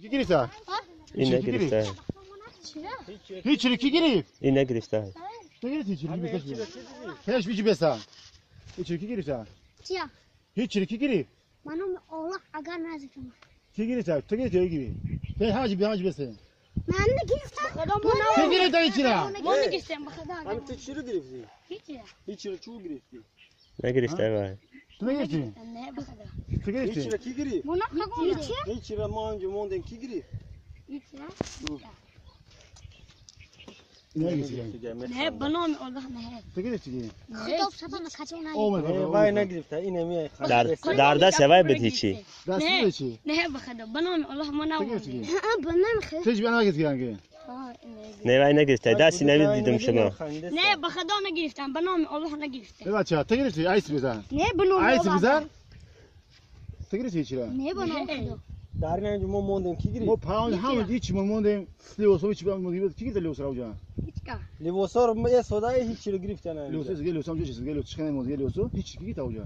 کی گرفته؟ این نگرفته. هیچ کی گرفت؟ این نگرفته. تو گرفتی چی؟ هیچ بیچ بسا. هیچ کی گرفته؟ چیا؟ هیچ کی گرفت؟ منم الله اگر نزدم. کی گرفته؟ تو گرفتی گیری. تو هاج بی هاج بسه. من نگرفتم. کی گرفته هیچ را؟ من نگرفتم بخدا. هم تو چی رو گرفتی؟ هیچ. هیچ رو چو گرفتی؟ نگرفته وای. تو نگرفتی؟ نه بخدا. تو گرفتی؟ هیچ را کی گرفت؟ من هیچ. هیچ را ما انجا موندیم کی گرفت؟ هیچ. نه نه بنام الله نه. تو گرفتی؟ خدا سبب کچو نه. وای نگرفته اینه می در دست وای بدی چی؟ دست چی؟ نه بخدا بنام الله ما نه. بنام خدا. تو چی بنا گرفتی؟ نه وای نگرفته دستی نمیدیدم شما. نه بخدا نگرفتم بنام الله نگرفتم. بچا تو گرفتی ایس بزن. نه بنام ایس بزن. تو گرفتی چرا؟ نه بنام خدا. در اینجا ما موندیم کی گرفت؟ ما پاون هم هیچ ما موندیم لیوسو هیچ ما موندیم کی گرفت لیوسو راوجا؟ لیوسو رو یه صدای هیچ رو گرفتن. لیوسو لیوسو هم چیز لیوسو چیکار موند لیوسو هیچ کی گرفت اونجا؟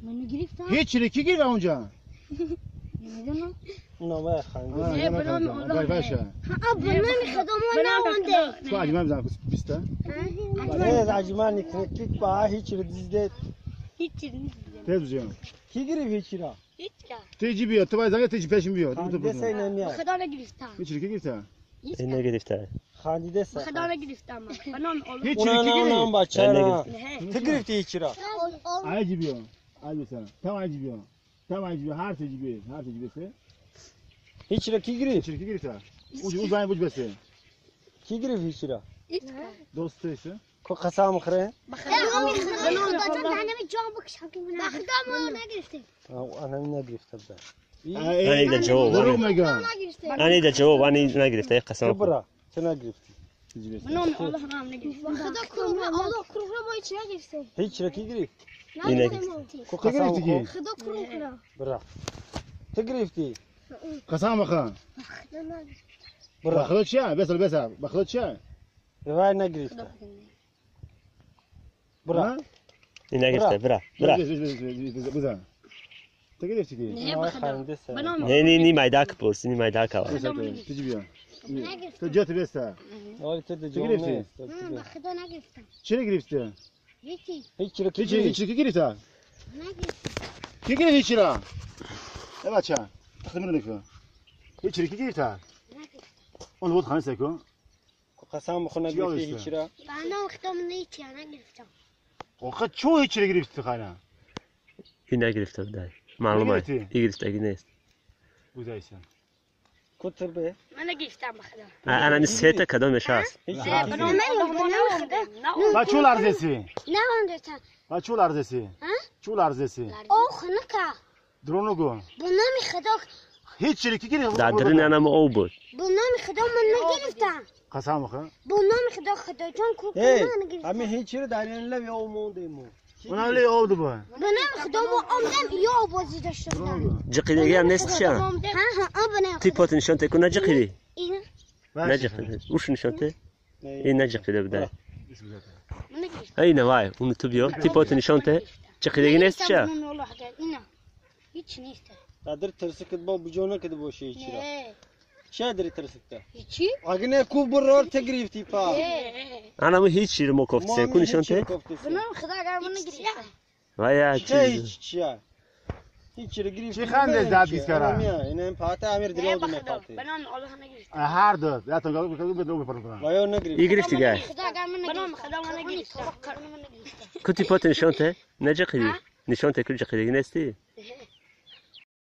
من گرفتم. هیچ کی گرفت اونجا؟ نمیدونم. نه ما خنده. نه بنام الله. ها بنام خدا ما نمونده. تو عجیبه میزنم 20 تا. نه عجیبه نیک با هیچ رو دیده. هیچ نیست. تلویزیون. کی گرفت هیچ را؟ هیچ کا. تیجی بیا تو باید زنگ تیجی پیشم بیا. خدا نگرفتم. هیچ کی گرفته؟ این نگرفته. خندیده سر. خدا نگرفتم. بنام الله. هیچ کی گرفت؟ بچه نه. تو گرفتی هیچ را؟ عجیبه. عجیبه. تمام عجیبه. تمام عجیبه. هر تیجی هر تیجی بسه. هیچ را کی گرفت؟ هیچ کی گرفته؟ او زنگ بود بسه. کی گرفت هیچ را؟ هیچ. دوست ایسه. کو قسم خره؟ بخدا ما نگرفتیم. انا نگرفته بده. انا جواب. انا جواب انا نگرفته قسم. برا تو نگرفتی. بنام الله ما نگرفت. خدا کرونا الله کرونا ما هیچ نگرفتیم. هیچ را کی گرفت؟ نگرفت. کو قسم خدا کرونا. برا تو گرفتی. قسم بخواه. برا بخدا چیه؟ بس بس بخدا چیه؟ وای نگرفته. برا این نگرفته برا برا. بزن. تو گرفتی کی؟ نه بخدا. نه نه نی میداک پرس نی میداک آ. تو چی بیا؟ تو جات بسته. آره تو گرفتی؟ بخدا نگرفتم. چرا گرفتی؟ هیچی. هیچ را کی هیچ کی گرفته؟ نگرفتم. کی گرفت هیچ را؟ ای بچه تخمین نکن. هیچ کی گرفته؟ اون بود خانه سکو. قسم بخور نگرفتی هیچ را؟ بنام خدا من هیچ نگرفتم. آخه چو هیچ را گرفتی خانه؟ این نگرفته بوده. معلومه. این گرفته نیست. بوده ایسان. کتبه. من نگرفتم بخدا. انا سه تا کدامش هست؟ با چو لرزسی؟ نه اون با چو لرزسی؟ چو لرزسی؟ اوه نکا. درونو گو. بنام خدا. هیچ چیزی کی گرفت؟ در درون انا او بود. بنام خدا من نگرفتم. قسم بخور. بنام خدا خدا جان کو من نگرفتم. همین هیچ چیزی در این لب یا موندیم. اون لی آب دو. بنام خدا ما آمدم یا بازی داشتم. جقیدگی هم نیست چه؟ ها ها تی پات نشان ته کنه جقیدی. نه جقیدی. اوش نشان ته. این نه جقیده بوده. ای نه وای اون تو بیا تی پات نشان ته جقیدگی نیست چه؟ هیچ نیست. قدر ترسکت با بجونه کد باشه هیچ را. چه داری ترسکت؟ هیچی؟ اگه نه کو برار تگرفتی پا. انا مو هیچ رو مکفت کو نشان ته. بنام خدا اگر من نگرفتم. وای چی چی؟ هیچ رو گرفتی. چی خنده زد بیس کرا؟ اینم پاته امیر دریو دو پاته. بنام الله نگرفت. هر دو یا تو گل به دو بپرم. وای نگرفت. ای گرفتی گای. خدا اگر من بنام خدا من نگرفتم. کتی پات نشان ته؟ نه جقیدی. نشان ته کل جقیدی نیستی؟